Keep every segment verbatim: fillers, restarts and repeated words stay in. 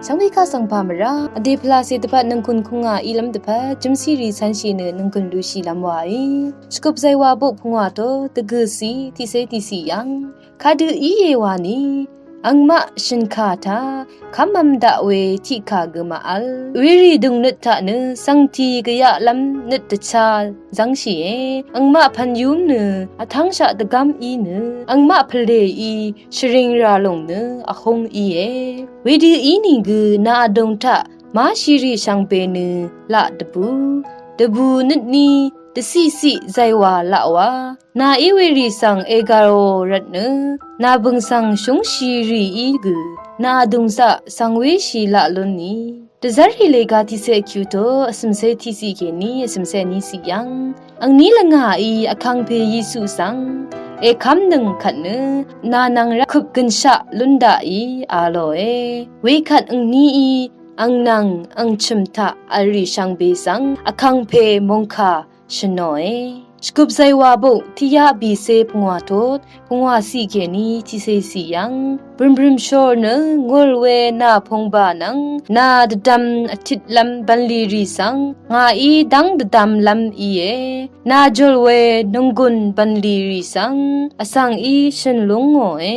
Shvngbe kaq svng pà mvrá vdè pvlacè dvpvt nòngkùn kùngà ílv́m dvpvt jø̀msírì cv̄nshì nø nòngkùn lushìlv́m wàí. Shvkup zaywà buk pvngwà to dvgø̀cì tiqcé tiqcì yv́ng kadø íe wani, angmaq shø̀nkà taq kv́mvm daq we tiqkà gø màvl. Werì dø̀ngnøt taq nø svngti gvyaqlv́m nøt dvchá zv́ngshìe. Angmaq pv̀nyúm nø vtv́ngshaq dvgv́m í nø angmaq pvlèí shvring rà lòng nø vhúng íe. Wedø ínìgø nà vdùng taq máshìrì shvngbe nø laq dvbù, dvbù nøtní dvciqciq zaywà laq wa. Nà í werì svng ègàò rvt nø nà bø̀ng svng shúngshìrìí gø nà vdùng zaq svng wéshì laq lúnni. Dvzv́rrì lèga tiqcé kyuto vsø̀mcé tiqciq kèní vsø̀mcé níciq yv́ng angní lvngàí vkangpe Yesu svng èkv́mnøng kvt nø nà nvng rvkøp gø̀nshaq lún daqí a lòe. Wekvt angníí ang nvng ang chø̀m taq vlrì shvngbe svng vkangpe mòngkà shø̀nòe. Shvkup zaywà buk tiqyaq bìcé pvngwà tot pvngwà ciq kèní tiqcé ciq yv́ng bø̀rmbrø̀m shor nø ngùl we nà pùngbà nvng nà dvdvm vtitlv́m bv̀nlì rì svng ngàí dv́ng dvdvmlv́m íe. Nà jùl we nònggùn bv̀nlì rì svng vsvng í shø̀n lúngòe.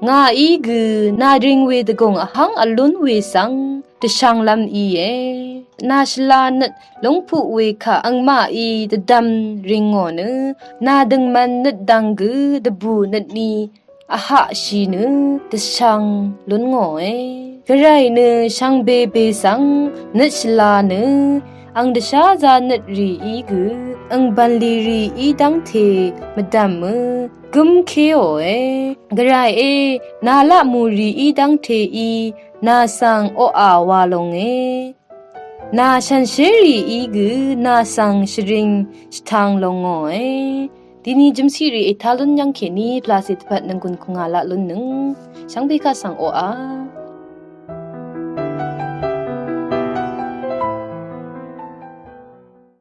Ngàí gø nà ring we dvgùng vhv́ng vlún we svng dvshvnglv́m íe. Nà shvla nøt lúngpuq we kaq angmaqí dvdvm ringò nø nà døngman nøt dvng gø dvbù nøtní vhaqshì nø dvshvng lúngòe. Gvray nø shvngbe be svng nøt shvla nø ang dvsházā nøt rìí gø ang bv̀nlì rìí dv́ngte mvdv̀mø gǿmkéòe. Gvrayé, nà laqmù rìí dv́ngteí nà svng oqà wa longe. Nà shànshér rìí gø nà svng shvring shvtang longòe. Dini jø̀msírì ètá lún yv́ng kèní pvlacè dvpvt nònggùn kùngà laq lúnnøng shvngbe kaq svng oqà